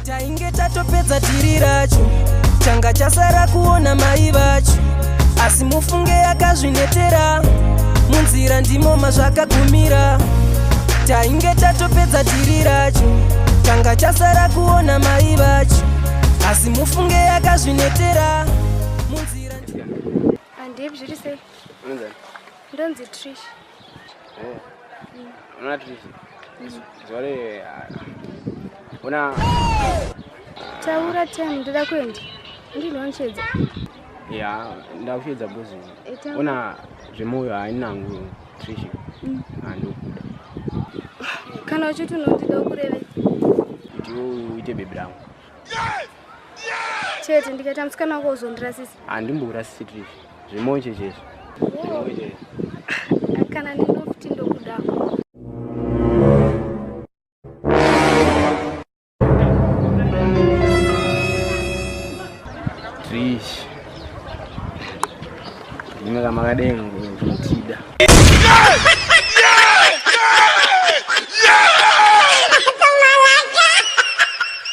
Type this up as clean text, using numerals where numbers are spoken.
Tainge tatopedza dhiri racho, changa chasara kuona mai vacho, asi mufunge akazvinetera munzira, ndimo mazvakagumira. Tainge tatopedza dhiri racho, changa chasara kuona mai vacho, asi mufunge akazvinetera munzira. Handipi, zviri sei? Unonzani? Ndonzi Trish. Unoona Trish? Zuva re una Taura time, ndoda kuenda. Ndinonchedza. Ya, ndakushedza bozi. Ita. Una zvemoyo hainangu Trish. Handikuda. Kana uchiti unondida, kureve? Kuti iwe uite baby rangu. Chete ndikaita musikana wako uzondirasisa? Handimbokurasisi Trish. Zvemoyo chechezvo. Zvemoyo chechezvo. Kana ndinofuti ndokuda. Trish. Ndime kamakadenga kunotida.